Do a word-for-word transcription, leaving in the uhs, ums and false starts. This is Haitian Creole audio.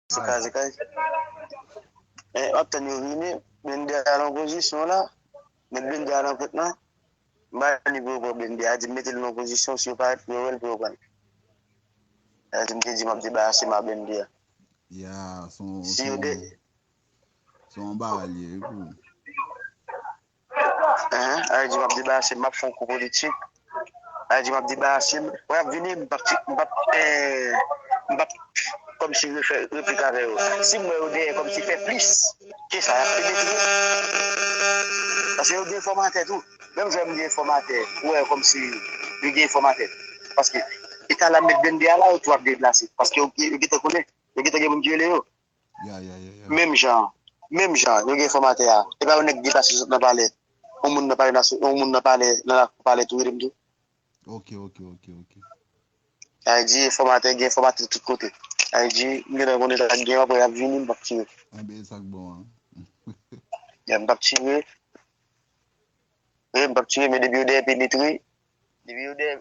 Zekay, Zekay. Eh, w ap tann yo vini, blende a nan pozisyon la. Met blende a nan pòt lan. M ba li pou yo pran blende a. Di m mete l nan pozisyon, si yo parèt pou yo wè l, pou yo pran l. Sa di m te di m ap debarase m a blende a. Ya, son, Si yo son, de, son bagay li ye, wi, pou. Hein, a di m ap debarase m, m ap fè yon kou politik. A di m ap debarase m. Wè, ap vini, m p ap, m p ap, eh, m p ap kòmsi refè replik avè yo. Si m wè yo dèyè kòmsi fè plis ke sa, y ap ede tou. Paske yo gen enfòmatè tou. Menm jan m gen enfòmatè, ou wè kòmsi yo gen enfòmatè. Paske eta la met blende a la, yo tou ap deplase. Paske yo, yo gentan konnen, yo gentan gen moun ki rele yo. Ya, ya, ya, ya. Menm jan, menm jan, yo gen enfòmatè a. E pa yon nèk deplase sot nan palè. Yon moun nan palè, yon moun nan palè, nan lakou palè tou rele m tou. Ok, ok, ok, ok. Sa vle di enfòmatè, gen enfòmatè tout kote. Sa vle di, m gentan konnen sa k gen, apre y ap vini, m p ap tire. Anben, e sa k bon an. Ya, m p ap tire. Wi, m p ap tire, men depi yo dèyè penetre, depi yo dèyè,